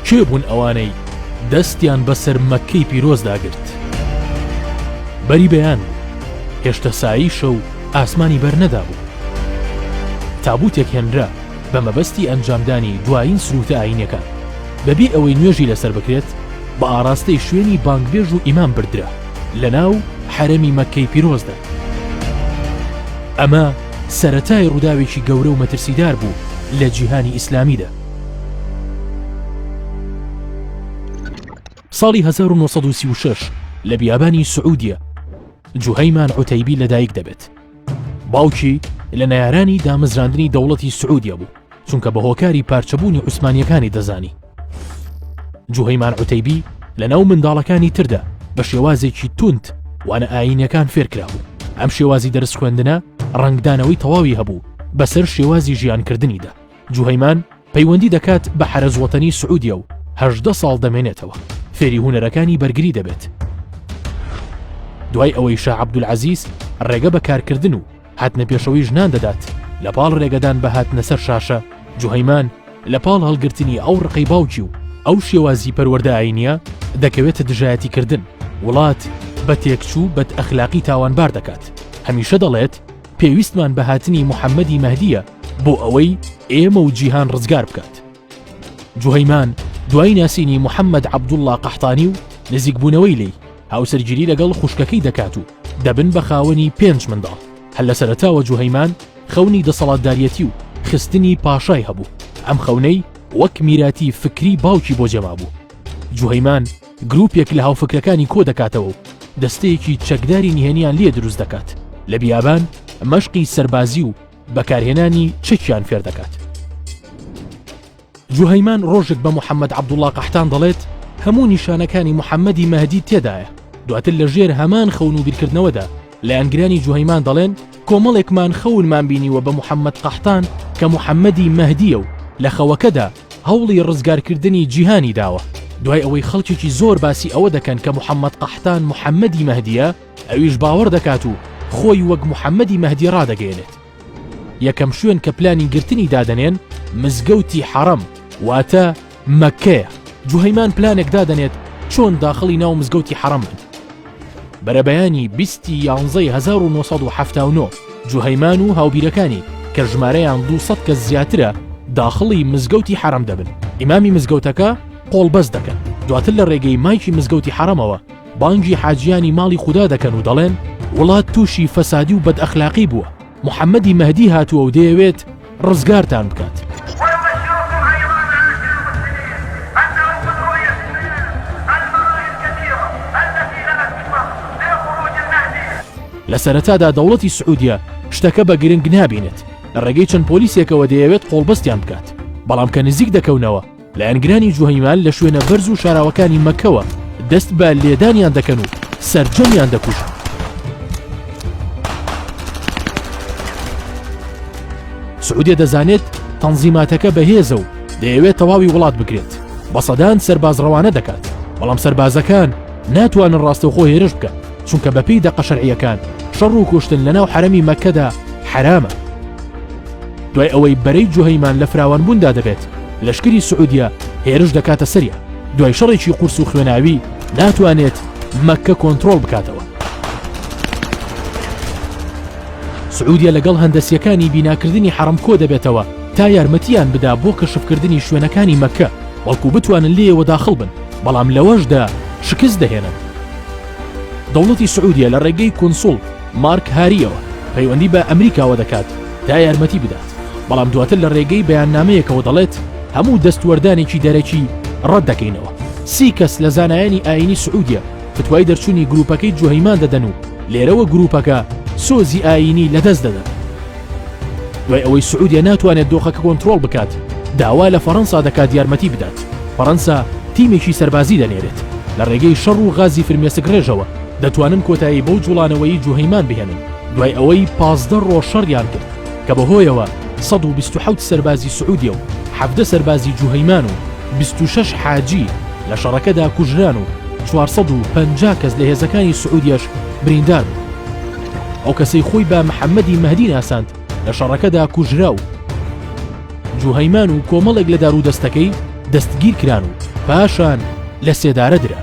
کێ بوون ئەوانەی دەستیان بەسەر مەککەی پیرۆزدا گرت؟ بەری بەیان بوو، هێشتە سایەی شەو ئاسمانی بەر نەدابوو. تابووتێک هێنرا بە مەبەستی ئەنجامدانی دوایین سرووتە ئایینیەکان. بەبێ ئەوەی نوێژی لەسەر بکرێت، بە ئاڕاستەی شوێنی بانگبێژ و ئیمام بردرا لەناو حەرەمی مەککەی پیرۆزدا. ئەمە سەرەتای ڕووداوێکی گەورە و مەترسیدار بوو لە جیهانی ئیسلامیدا. ساڵی 1936 لە بیابانی سعودیە جوهەیمان عوتەیبی لەدایک دەبێت. باوکی لە نەیارانی دامەزراندنی دەوڵەتی سعودیە بوو، چونکە بە هۆکاری پارچەبوونی عوسمانیەکانی دەزانی. جوهەیمان عوتەیبی لەناو منداڵەکانی تردا بە شێوازێکی توند وانە ئایینیەکان فێرکرابوو. ئەم شێوازی دەرس خوێندنە ڕەنگدانەوەی تەواوی هەبوو بەسەر شێوازی ژیانکردنیدا. جوهەیمان پەیوەندی دەکات بە حەرەس وەتەنی سعودیە و 18 ساڵ دەمێنێتەوە، فێری هونەرەکانی بەرگری دەبێت. دوای ئەوەی شا عەبدولعەزیز ڕێگە بە کارکردن و هاتنە پێشەوەی ژنان دەدات، لە پاڵ ڕێگەدان بە هاتنە سەر شاشە، جوهەیمان لە پاڵ هەڵگرتنی ئەو ڕقەی باوکی و ئەو شێوازی پەروەردە ئایینیە، دەکەوێتە دژایەتیکردن، وڵات بە تێکچوو بەدئەخلاقی تاوانبار دەکات، هەمیشە دەڵێت پێویستمان بە هاتنی محەمەدی مەهدییە بۆ ئەوەی ئێمە و جیهان ڕزگار بکات. جوهەیمان دوای ناسینی محەمەد عەبدوڵڵا قەحتانی و نزیکبوونەوەی لێی، هاوسەرگیری لەگەڵ خوشکەکەی دەکات و دەبن بە خاوەنی پێنج منداڵ. هەر لە سەرەتاوە جوهەیمان خەونی دەسەڵاتداریەتی و خستنی پاشای هەبوو، ئەم خەونەی وەک میراتی فکری باوکی بۆ جێمابوو. جوهەیمان گروپێک لە هاوفکرەکانی کۆدەکاتەوە و دەستەیەکی چەکداری نهێنیان لێ دروست دەکات، لە بیابان مەشقی سەربازی و بەکارهێنانی چەکیان فێر دەکات. جوهەیمان ڕۆژێک بە محەممەد عەبدوڵڵا قەحتان دەڵێت، هەموو نیشانەکانی محەممەدی مەهدی تێدایە. دواتر لە ژێر هەمان خەون و بیرکردنەوەدا، لایەنگرانی جوهەیمان دەڵێن، کۆمەڵێکمان خەونمان بینیوە بە محەممەد قەحتان کە محەممەدی مەهدییە و لە خەوەکەدا هەوڵی ڕزگارکردنی جیهانی داوە. دوای ئەوەی خەڵکێکی زۆر باسی ئەوە دەکەن کە محەممەد قەحتان محەممەدی مەهدییە، ئەویش باوەڕ دەکات و خۆی وەک محەممەدی مەهدی ڕادەگەیەنێت. یەکەم شوێن کە پلانی گرتنی دادەنێن مزگەوتی حەڕەم واتە مەککەیە. جوهەیمان پلانێک دادەنێت چۆن داخڵی ناو مزگەوتی حەڕەم بن. بەرەبەیانی 20 ی یانزەی 1979 جوهەیمان و هاوبیرەکانی کە ژمارەیان 200 کەس زیاترە داخڵی مزگەوتی حەرەم دەبن. ئیمامی مزگەوتەکە قۆڵبەست دەکەن. دواتر لە ڕێگەی مایکی مزگەوتی حەڕەمەوە بانگی حاجیانی ماڵی خودا دەکەن و دەڵێن، وڵات تووشی فەسادی و بەدئەخلاقی بووە، محەمەدی مەهدی هاتووە و دەیەوێت ڕزگارتان بکات. لە سەرەتادا دەوڵەتی سعودیە شتەکە بە گرنگ نابینێت، لە ڕێگەی چەند پۆلیسێکەوە دەیەوێت قۆڵبەستیان بکات، بەڵام کە نزیک دەکەونەوە، لایەنگرانی جوهەیمان لە شوێنە بەرز و شاراوەکانی مەککەوە دەست بە لێدانیان دەکەن و سەرجەمیان دەکوژن. سعودیە دەزانێت تەنزیماتەکە بەهێزە و دەیەوێت تەواوی وڵات بگرێت، بە سەدان سەرباز ڕەوانە دەکات، بەڵام سەربازەکان ناتوانن ڕاستەوخۆ هێرش بکەن، چونکە بەپێی دەقە شەرعییەکان شەڕ و کوشتن لەناو حەرەمی مەککەدا حەرامە. دوای ئەوەی بەرەی جوهەیمان لە فراوانبووندا دەبێت، لەشکری سعودیە هێرش دەکاتە سەریان، دوای شەڕێکی قورس و خوێناوی ناتوانێت مەککە کۆنترۆڵ بکاتەوە. سعودیە لەگەڵ هەندەسیەکانی بیناکردنی حەڕەم کۆ دەبێتەوە تا یارمەتیان بدا بۆ کەشفکردنی شوێنەکانی مەککە، بەڵکو بتوانن لێیەوە داخڵ بن، بەڵام لەوەشدا شکست دەهێنن. دەوڵەتی سعودیە لە ڕێگەی کونسوڵ مارک هارییەوە پەیوەندی بە ئەمریکاوە دەکات تا یارمەتی بدات، بەڵام دواتر لە ڕێگەی بەیاننامەیەکەوە دەڵێت هەموو دەستوەردانێکی دەرەکی ڕەت دەکەینەوە. سی کەس لە زانایانی ئایینی سعودیە فتوای دەرچوونی گروپەکەی جوهەیمان دەدەن و لێرەوە گروپەکە سۆزی ئایینی لەدەست دەدەن. دوای ئەوەی سعودیە ناتوانێت دۆخەکە کۆنترۆڵ بکات، داوا لە فەڕەنسا دەکات یارمەتی بدات. فەڕەنسا تیمێکی سەربازی دەنێرێت، لە ڕێگەی شەڕ و غازی فرمێسکڕێژەوە دەتوانن کۆتایی بەو جوڵانەوەی جوهەیمان بهێنن، دوای ئەوەی 15 ڕۆژ شەڕیان کرد کە بەهۆیەوە 127 سەربازی سعودیە و 17 سەربازی جوهەیمان و 26 حاجی لە شەڕەکەدا کوژران و 450 کەس لە هێزەکانی سعودیەش بریندار بوون. ئەو کەسەی خۆی بە محەممەدی مەهدی ناساند لە شەڕەکەدا کوژرا و جوهەیمان و کۆمەڵێک لە دارودەستەکەی دەستگیر کران و. پاشان لە سێدارە درا.